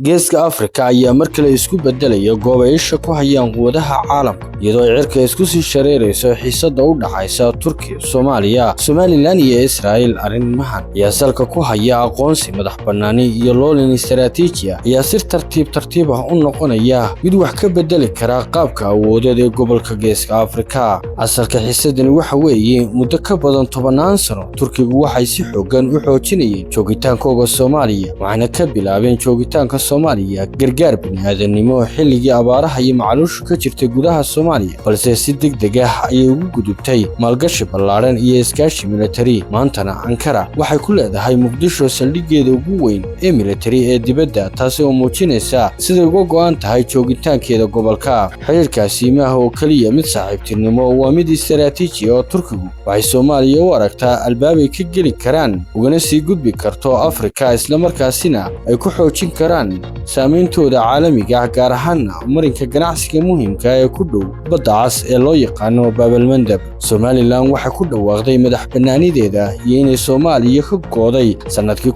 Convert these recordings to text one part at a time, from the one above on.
Geeska Afrika ayaa mar kale isku beddelaya goob ay isha ku hayaan quwadaha caalamka, iyadoo ay cirka isku sii shareerayso xiisadda u dhaxaysa Turkiya, Soomaaliya, Somalilan iyo Israa'iil. Arrimahan ayaa salka ku haya aqoonsi, madax bannaani iyo loolin istaraatiiji ah ayaa si tartiib tartiib ah u noqonaya mid wax ka beddeli kara qaabka awoodeed ee gobolka Geeska Afrika. Asalka xiisadani waxa weeye, muddo ka badan 10-naan sano Turkigu waxay si xooggan u xoojinayeen joogitaankooga Soomaaliya, waxaana ka bilaabeen joogitaanka Soomaaliya gargaar bini'aadanimo xilligii abaaraha iyo macaluushu ka jirtay gudaha Soomaaliya, balse si degdeg ah ayay ugu gudubtay maalgashi ballaadhan iyo iskaashi militari. Maantana Ankara waxay ku leedahay Muqdisho saldhiggeeda ugu weyn ee militari ee dibadda, taasi oo muujinaysa siday uga go'an tahay joogitaankeeda gobolka. Xiriirkaasi maaha oo keliya mid saaxiibtinimo, waa mid istaraatiiji oo Turkigu waxay Soomaaliya u aragtaa albaabay ka geli karaan ugana sii gudbi karto Afrika, islamarkaasina ay ku xoojin karaan saameyntooda caalamiga ah, gaar ahaana marinka ganacsiga muhiimka ee ku dhow Badda Cas ee loo yaqaano Baabalmandab. Somalilan waxay ku dhawaaqday madax bannaanideeda iyo inay Soomaaliya ka gooday sannadkii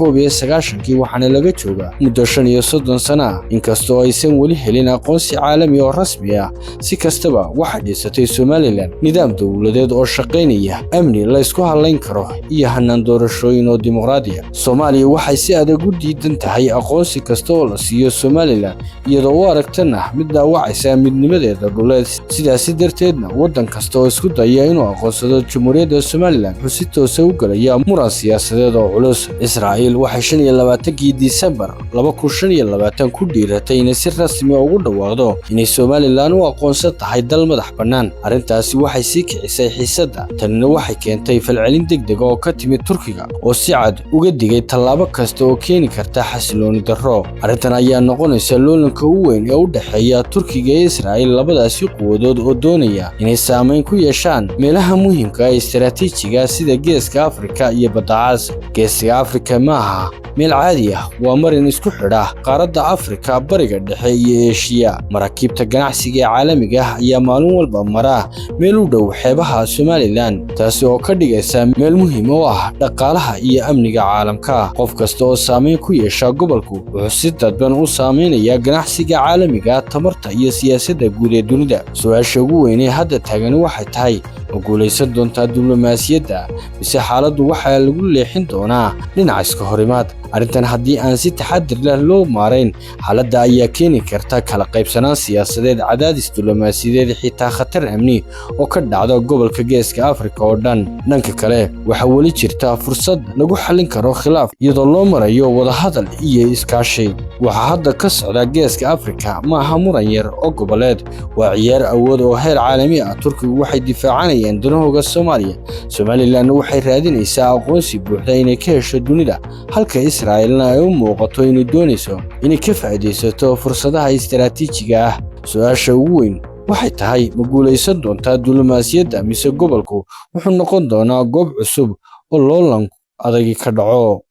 1991-kii, waxaana laga joogaa muddo 35 sano ah, inkastoo aysan weli helin aqoonsi caalami oo rasmi ah. Si kastaba, waxay dhisatay Somalilan nidaam dowladeed oo shaqaynaya, amni la isku halayn karo iyo hanaan doorashooyin oo dimuqraadi ah. Soomaaliya waxay si adag u diidan tahay aqoonsi kasta oo la siiyo Somalilan, iyadoo u aragtana mid dhaawacaysa midnimadeeda dhuleed. Sidaasi darteedna, waddan kasta oo isku daya inuu aqoonsado Jamhuuriyadda Somalilan wuxuu si toosa u gelaya muran siyaasadeed oo culus. Israa'iil waxay 25-kii Disembar 2025 ku dhiiratay inay si rasmi ah ugu dhawaaqdo inay Somalilan u aqoonsan tahay dal madax bannaan. Arrintaasi waxay sii kicisay xiisadda. Tanina waxay keentay falcelin degdeg oo ka timid Turkiga, oo si cad uga digay tallaabo kasta oo keeni karta xasilooni darro. Arrintan ayaa noqonaysa loolanka ugu weyn ee u dhexeeya Turkiga iyo Israa'iil, labadaasi quwadood oo doonaya inay saameyn ku yeeshaan meelaha muhiimka ah ee istaraatiijiga sida Geeska Afrika iyo Badda Cas. Geeska Afrika ma aha meel caadi ah, waa marin isku xidha qaaradda Afrika, Bariga Dhexe iyo Eeshiya. Maraakiibta ganacsiga ee caalamiga ah ayaa maalin walba mara meel u dhow xeebaha Somalilan, taasi oo ka dhigaysa meel muhiim u ah dhaqaalaha iyo amniga caalamka. Qof kasta oo saameyn ku yeesha gobolku wuxuu si dadban u saameynayaa ganacsiga caalamiga, tamarta iyo siyaasadda guud ee dunida. Su-aasha ugu weyn ee hadda taagani waxay tahay: ma guulaysan doontaa diblomaasiyadda, mise xaaladdu waxaa lagu leexin doonaa dhinaca iska horimaad? Arrintan haddii aan si taxadir leh loo maarayn, xaaladda ayaa keeni karta kala qaybsanaan siyaasadeed, cadaadis diblomaasiyadeed, xitaa khatar amni oo ka dhacda gobolka Geeska Afrika oo dhan. Dhanka kale, waxaa weli jirta fursad lagu xallin karo khilaaf iyadoo loo marayo wadahadal iyo iskaashi. Waxaa hadda ka socda Geeska Afrika ma aha muran yar oo goboleed, waa ciyaar awood oo heer caalami ah. Turkigu waxay difaacanayaan danahooga Soomaaliya, Somalilanna waxay raadinaysaa aqoonsi buuxda inay ka hesho dunida, halka Israa'iilna ay u muuqato inay doonayso inay ka faa'iidaysato fursadaha istaraatiijiga ah. Su-aasha ugu weyn waxay tahay: ma guulaysan doontaa diblomaasiyadda, mise gobolku wuxuu noqon doonaa goob cusub oo loolan adagi ka dhaco?